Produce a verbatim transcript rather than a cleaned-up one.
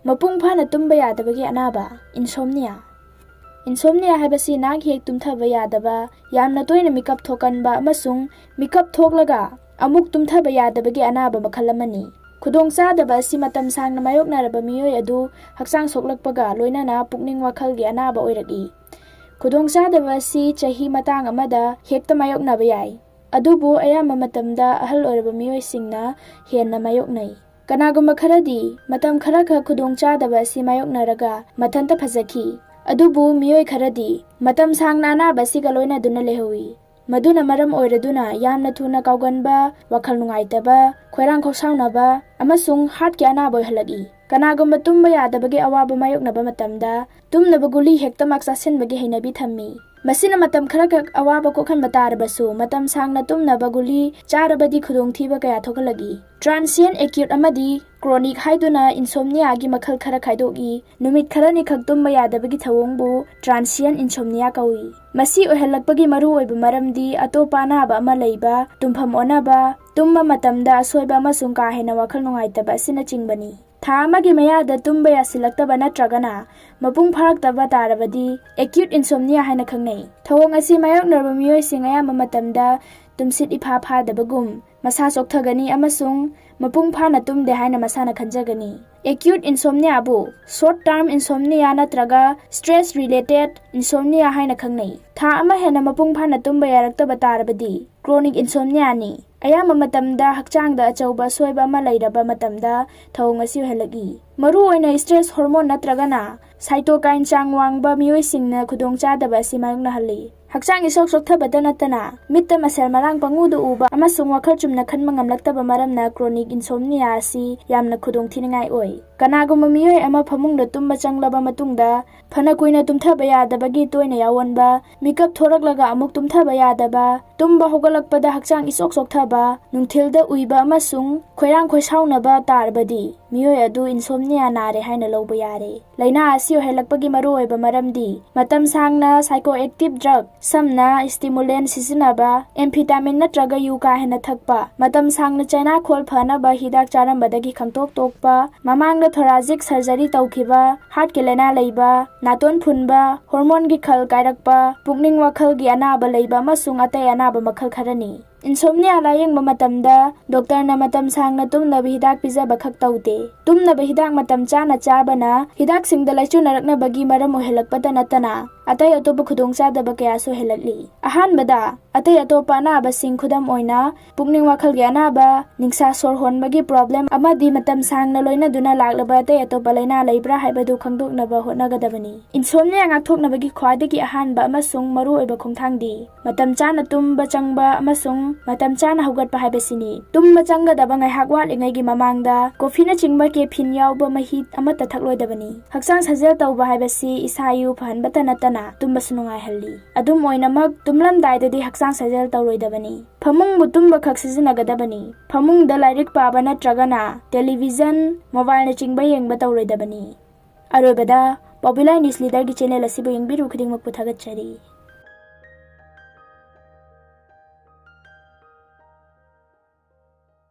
ꯃꯄꯨꯡ ꯐꯥꯅ ꯇꯨꯝꯕ ꯌꯥꯗꯕꯒꯤ ꯑꯅꯥꯕ, insomnia꯫ Insomnia ꯍꯥꯏꯕꯁꯤ ꯅꯍꯥꯛ ꯍꯦꯛ ꯇꯨꯝꯊꯕ ꯌꯥꯗꯕ, ꯌꯥꯝꯅ ꯇꯣꯏꯅ ꯃꯤꯀꯞ ꯊꯣꯛꯀꯟꯕ ꯑꯃꯁꯨꯡ ꯃꯤꯀꯞ ꯊꯣꯛꯂꯒ ꯑꯃꯨꯛ ꯇꯨꯝꯊꯕ ꯌꯥꯗꯕꯒꯤ ꯑꯅꯥꯕ ꯃꯈꯜ ꯑꯃꯅꯤ꯫ ꯈꯨꯗꯣꯡꯆꯥꯗꯕ ꯑꯁꯤ ꯃꯇꯝ ꯁꯥꯡꯅ ꯃꯥꯌꯣꯛꯅꯔꯕ ꯃꯤꯑꯣꯏ ꯑꯗꯨ ꯍꯛꯆꯥꯡ ꯁꯣꯛꯂꯛꯄꯒ ꯂꯣꯏꯅꯅ ꯄꯨꯛꯅꯤꯡ ꯋꯥꯈꯜꯒꯤ ꯑꯅꯥꯕ ꯑꯣꯏꯔꯛꯏ꯫ ꯈꯨꯗꯣꯡꯆꯥꯗꯕ ꯑꯁꯤ ꯆꯍꯤ ꯃꯇꯥꯡ ꯑꯃꯗ ꯍꯦꯛꯇ ꯃꯥꯌꯣꯛꯅꯕ ꯌꯥꯏ, ꯑꯗꯨꯕꯨ ꯑꯌꯥꯝꯕ ꯃꯇꯝꯗ ꯑꯍꯜ ꯑꯣꯏꯔꯕ ꯃꯤꯑꯣꯏꯁꯤꯡꯅ ꯍꯦꯟꯅ ꯃꯥꯌꯣꯛꯅꯩ꯫ ꯀꯅꯥꯒꯨꯝꯕ ꯈꯔꯗꯤ ꯃꯇꯝ ꯈꯔꯈꯛ ꯈꯨꯗꯣꯡꯆꯥꯗꯕ ꯑꯁꯤ ꯃꯥꯌꯣꯛꯅꯔꯒ ꯃꯊꯟꯇ ꯐꯖꯈꯤ, ꯑꯗꯨꯕꯨ ꯃꯤꯑꯣꯏ ꯈꯔꯗꯤ ꯃꯇꯝ ꯁꯥꯡꯅ ꯑꯅꯥꯕ ꯑꯁꯤꯒ ꯂꯣꯏꯅꯗꯨꯅ ꯂꯩꯍꯧꯏ꯫ ꯃꯗꯨꯅ ꯃꯔꯝ ꯑꯣꯏꯔꯗꯨꯅ ꯌꯥꯝꯅ ꯊꯨꯅ ꯀꯥꯎꯒꯟꯕ, ꯋꯥꯈꯜ ꯅꯨꯡꯉꯥꯏꯇꯕ, ꯈꯣꯏꯔꯥꯡ ꯈꯣꯏꯁꯥꯎꯅꯕ ꯑꯃꯁꯨꯡ heartꯀꯤ ꯑꯅꯥꯕ ꯑꯣꯏꯍꯜꯂꯛꯏ꯫ ꯀꯅꯥꯒꯨꯝꯕ ꯇꯨꯝꯕ ꯌꯥꯗꯕꯒꯤ ꯑꯋꯥꯕ ꯃꯥꯌꯣꯛꯅꯕ ꯃꯇꯝꯗ ꯇꯨꯝꯅꯕ ꯒꯨꯂꯤ ꯍꯦꯛꯇꯃꯛ ꯆꯥꯁꯤꯟꯕꯒꯤ ꯍꯩꯅꯕꯤ ꯊꯝꯃꯤ꯫ ꯃꯁꯤꯅ ꯃꯇꯝ ꯈꯔꯈꯛ ꯑꯋꯥꯕ ꯀꯣꯛꯍꯟꯕ ꯇꯥꯔꯕꯁꯨ, ꯃꯇꯝ ꯁꯥꯡꯅ ꯇꯨꯝꯅꯕ ꯒꯨꯂꯤ ꯆꯥꯔꯕꯗꯤ ꯈꯨꯗꯣꯡꯊꯤꯕ ꯀꯌꯥ ꯊꯣꯛꯍꯜꯂꯛꯏ꯫ Transient acute ꯑꯃꯗꯤ chronic ꯍꯥꯏꯗꯨꯅ insomniaꯒꯤ ꯃꯈꯜ ꯈꯔ ꯈꯥꯏꯗꯣꯛꯏ꯫ ꯅꯨꯃꯤꯠ ꯈꯔꯅꯤꯈꯛ ꯇꯨꯝꯕ ꯌꯥꯗꯕꯒꯤ ꯊꯧꯑꯣꯡꯕꯨ transient insomnia ꯀꯧꯏ꯫ ꯃꯁꯤ ꯑꯣꯏꯍꯜꯂꯛꯄꯒꯤ ꯃꯔꯨꯑꯣꯏꯕ ꯃꯔꯝꯗꯤ ꯑꯇꯣꯞꯄ ꯑꯅꯥꯕ ꯑꯃ ꯂꯩꯕ, ꯇꯨꯝꯐꯝ ꯑꯣꯟꯅꯕ, ꯇꯨꯝꯕ ꯃꯇꯝꯗ ꯑꯁꯣꯏꯕ ꯑꯃꯁꯨꯡ ꯀꯥ ꯍꯦꯟꯅ ꯋꯥꯈꯜ ꯅꯨꯡꯉꯥꯏꯇꯕ ꯑꯁꯤꯅꯆꯤꯡꯕꯅꯤ꯫ ꯊꯥ ꯑꯃꯒꯤ ꯃꯌꯥꯗ ꯇꯨꯝꯕ ꯌꯥꯁꯤꯜꯂꯛꯇꯕ ꯅꯠꯇ꯭ꯔꯒꯅ ꯃꯄꯨꯡ ꯐꯥꯔꯛꯇꯕ ꯇꯥꯔꯕꯗꯤ acute insomnia ꯍꯥꯏꯅ ꯈꯪꯅꯩ꯫ ꯊꯧꯑꯣꯡ ꯑꯁꯤ ꯃꯥꯌꯣꯛꯅꯔꯕ ꯃꯤꯑꯣꯏꯁꯤꯡ ꯑꯌꯥꯝꯕ ꯃꯇꯝꯗ ꯇꯨꯝꯁꯤꯠ ꯏꯐꯥ ꯐꯥꯗꯕꯒꯨꯝ, ꯃꯁꯥ ꯆꯣꯛꯊꯒꯅꯤ ꯑꯃꯁꯨꯡ ꯃꯄꯨꯡ ꯐꯥꯅ ꯇꯨꯝꯗꯦ ꯍꯥꯏꯅ ꯃꯁꯥꯅ ꯈꯟꯖꯒꯅꯤ꯫ Acute insomniaꯕꯨ short term insomnia ꯅꯠꯇ꯭ꯔꯒ stress related insomnia ꯍꯥꯏꯅ ꯈꯪꯅꯩ꯫ ꯊꯥ ꯑꯃ ꯍꯦꯟꯅ ꯃꯄꯨꯡ ꯐꯥꯅ ꯇꯨꯝꯕ ꯌꯥꯔꯛꯇꯕ ꯇꯥꯔꯕꯗꯤ chronic insomniaꯅꯤ꯫ ꯑꯌꯥꯝꯕ ꯃꯇꯝꯗ ꯍꯛꯆꯥꯡꯗ ꯑꯆꯧꯕ ꯑꯁꯣꯏꯕ ꯑꯃ ꯂꯩꯔꯕ ꯃꯇꯝꯗ ꯊꯧꯑꯣꯡ ꯑꯁꯤ ꯑꯣꯏꯍꯜꯂꯛꯏ꯫ ꯃꯔꯨꯑꯣꯏꯅ stress hormone ꯅꯠꯇ꯭ꯔꯒꯅ cytokine ꯆꯥꯡ ꯋꯥꯡꯕ ꯃꯤꯑꯣꯏꯁꯤꯡꯅ ꯈꯨꯗꯣꯡꯆꯥꯗꯕ ꯑꯁꯤ ꯃꯥꯌꯣꯛꯅꯍꯜꯂꯤ꯫ ꯍꯛꯆꯥꯡ ꯏꯁꯣꯛ ꯆꯣꯛꯊꯕꯇ ꯅꯠꯇꯅ, ꯃꯤꯠꯇ ꯃꯁꯦꯜ ꯃꯔꯥꯡ ꯄꯪꯎꯗ ꯎꯕ ꯑꯃꯁꯨꯡ ꯋꯥꯈꯜ ꯆꯨꯝꯅ ꯈꯟꯕ ꯉꯝꯂꯛꯇꯕ ꯃꯔꯝꯅ chronic insomnia ꯑꯁꯤ ꯌꯥꯝꯅ ꯈꯨꯗꯣꯡꯊꯤꯅꯤꯡꯉꯥꯏ ꯑꯣꯏ꯫ ꯀꯅꯥꯒꯨꯝꯕ ꯃꯤꯑꯣꯏ ꯑꯃ ꯐꯃꯨꯡꯗ ꯇꯨꯝꯕ ꯆꯪꯂꯕ ꯃꯇꯨꯡꯗ ꯐꯅ ꯀꯨꯏꯅ ꯇꯨꯝꯊꯕ ꯌꯥꯗꯕꯒꯤ ꯇꯣꯏꯅ ꯌꯥꯑꯣꯟꯕ, ꯃꯤꯀꯞ ꯊꯣꯔꯛꯂꯒ ꯑꯃꯨꯛ ꯇꯨꯝꯊꯕ ꯌꯥꯗꯕ, ꯇꯨꯝꯕ ꯍꯧꯒꯠꯂꯛꯄꯗ ꯍꯛꯆꯥꯡ ꯏꯁꯣꯛ ꯆꯣꯛꯊꯕ, ꯅꯨꯡꯊꯤꯜꯗ ꯎꯏꯕ ꯑꯃꯁꯨꯡ ꯈꯣꯏꯔꯥꯡ ꯈꯣꯏꯁꯥꯎꯅꯕ ꯇꯥꯔꯕꯗꯤ ꯃꯤꯑꯣꯏ ꯑꯗꯨ insomnia ꯅꯥꯔꯦ ꯍꯥꯏꯅ ꯂꯧꯕ ꯌꯥꯔꯦ꯫ ꯂꯥꯏꯅꯥ ꯑꯁꯤ ꯑꯣꯏꯍꯜꯂꯛꯄꯒꯤ ꯃꯔꯨꯑꯣꯏꯕ ꯃꯔꯝꯗꯤ ꯃꯇꯝ ꯁꯥꯡꯅ psychoactive drug, ꯁꯝꯅ stimulant ꯁꯤꯖꯤꯟꯅꯕ, amphetamine ꯅꯠꯇ꯭ꯔꯒ ꯌꯨ ꯀꯥ ꯍꯦꯟꯅ ꯊꯛꯄ, ꯃꯇꯝ ꯁꯥꯡꯅ ꯆꯩꯅꯥꯈꯣꯜ ꯐꯅꯕ ꯍꯤꯗꯥꯛ ꯆꯥꯔꯝꯕꯗꯒꯤ ꯈꯪꯇꯣꯛ ꯇꯣꯛꯄ, ꯃꯃꯥꯡꯗ thoracic surgery ꯇꯧꯈꯤꯕ, heartꯀꯤ ꯂꯥꯏꯅꯥ ꯂꯩꯕ, ꯅꯥꯇꯣꯟ ꯐꯨꯟꯕ, hormoneꯒꯤ ꯈꯜ ꯀꯥꯏꯔꯛꯄ, ꯄꯨꯛꯅꯤꯡ ꯋꯥꯈꯜꯒꯤ ꯑꯅꯥꯕ ꯂꯩꯕ ꯑꯃꯁꯨꯡ ꯑꯇꯩ ꯑꯅꯥꯕ ꯃꯈꯜ ꯈꯔꯅꯤ꯫ Insomnia ꯂꯥꯌꯦꯡꯕ ꯃꯇꯝꯗ doctorꯅ ꯃꯇꯝ ꯁꯥꯡꯅ ꯇꯨꯝꯅꯕ ꯍꯤꯗꯥꯛ ꯄꯤꯖꯕ ꯈꯛ ꯇꯧꯗꯦ꯫ ꯇꯨꯝꯅꯕ ꯍꯤꯗꯥꯛ ꯃꯇꯝ ꯆꯥꯅ ꯆꯥꯕꯅ ꯍꯤꯗꯥꯛꯁꯤꯡꯗ ꯂꯥꯏꯆꯨꯅꯔꯛꯅꯕꯒꯤ ꯃꯔꯝ ꯑꯣꯏꯍꯜꯂꯛꯄꯇ ꯅꯠꯇꯅ ꯑꯇꯩ ꯑꯇꯣꯞꯄ ꯈꯨꯗꯣꯡꯆꯥꯗꯕ ꯀꯌꯥꯁꯨ ꯍꯦꯜꯂꯛꯂꯤ꯫ ꯑꯍꯥꯟꯕꯗ, ꯑꯇꯩ ꯑꯇꯣꯞꯄ ꯑꯅꯥꯕꯁꯤꯡ, ꯈꯨꯗꯝ ꯑꯣꯏꯅ ꯄꯨꯛꯅꯤꯡ ꯋꯥꯈꯜꯒꯤ ꯑꯅꯥꯕ, ꯅꯤꯡꯁꯥ ꯁꯣꯔ ꯍꯣꯟꯕꯒꯤ problem ꯑꯃꯗꯤ ꯃꯇꯝ ꯁꯥꯡꯅ ꯂꯣꯏꯅꯗꯨꯅ ꯂꯥꯛꯂꯕ ꯑꯇꯩ ꯑꯇꯣꯞꯄ ꯂꯥꯏꯅꯥ ꯂꯩꯕ꯭ꯔꯥ ꯍꯥꯏꯕꯗꯨ ꯈꯪꯗꯣꯛꯅꯕ ꯍꯣꯠꯅꯒꯗꯕꯅꯤ꯫ Insomnia ꯉꯥꯛꯊꯣꯛꯅꯕꯒꯤ ꯈ꯭ꯋꯥꯏꯗꯒꯤ ꯑꯍꯥꯟꯕ ꯑꯃꯁꯨꯡ ꯃꯔꯨꯑꯣꯏꯕ ꯈꯣꯡꯊꯥꯡꯗꯤ ꯃꯇꯝ ꯆꯥꯅ ꯇꯨꯝꯕ ꯆꯪꯕ ꯑꯃꯁꯨꯡ ꯃꯇꯝ ꯆꯥꯅ ꯍꯧꯒꯠꯄ ꯍꯥꯏꯕꯁꯤꯅꯤ꯫ ꯇꯨꯝꯕ ꯆꯪꯒꯗꯕ ꯉꯥꯏꯍꯥꯛ ꯋꯥꯠꯂꯤꯉꯩꯒꯤ ꯃꯃꯥꯡꯗ coffeeꯅꯆꯤꯡꯕ caffeine ꯌꯥꯎꯕ ꯃꯍꯤ ꯑꯃꯠꯇ ꯊꯛꯂꯣꯏꯗꯕꯅꯤ꯫ ꯍꯛꯆꯥꯡ ꯁꯥꯖꯦꯜ ꯇꯧꯕ ꯍꯥꯏꯕꯁꯤ ꯏꯁꯥ ꯏꯎ ꯐꯍꯟꯕꯇ ꯅꯠꯇꯅ ꯇꯨꯝꯕꯁꯨ ꯅꯨꯡꯉꯥꯏꯍꯜꯂꯤ꯫ ꯑꯗꯨꯝ ꯑꯣꯏꯅꯃꯛ, ꯇꯨꯝꯂꯝꯗꯥꯏꯗꯗꯤ ꯍꯛꯆꯥꯡ ꯁꯥꯖꯦꯜ ꯇꯧꯔꯣꯏꯗꯕꯅꯤ꯫ ꯐꯃꯨꯡꯕꯨ ꯇꯨꯝꯕ ꯈꯛ ꯁꯤꯖꯤꯟꯅꯒꯗꯕꯅꯤ꯫ ꯐꯃꯨꯡꯗ ꯂꯥꯏꯔꯤꯛ ꯄꯥꯕ ꯅꯠꯇ꯭ꯔꯒꯅ television, mobileꯅꯆꯤꯡꯕ ꯌꯦꯡꯕ ꯇꯧꯔꯣꯏꯗꯕꯅꯤ꯫ ꯑꯔꯣꯏꯕꯗ, Popular Niche Leaderꯒꯤ channel ꯑꯁꯤꯕꯨ ꯌꯦꯡꯕꯤꯔꯤꯕ ꯈꯨꯗꯤꯡꯃꯛꯄꯨ ꯊꯥꯒꯠꯆꯔꯤ꯫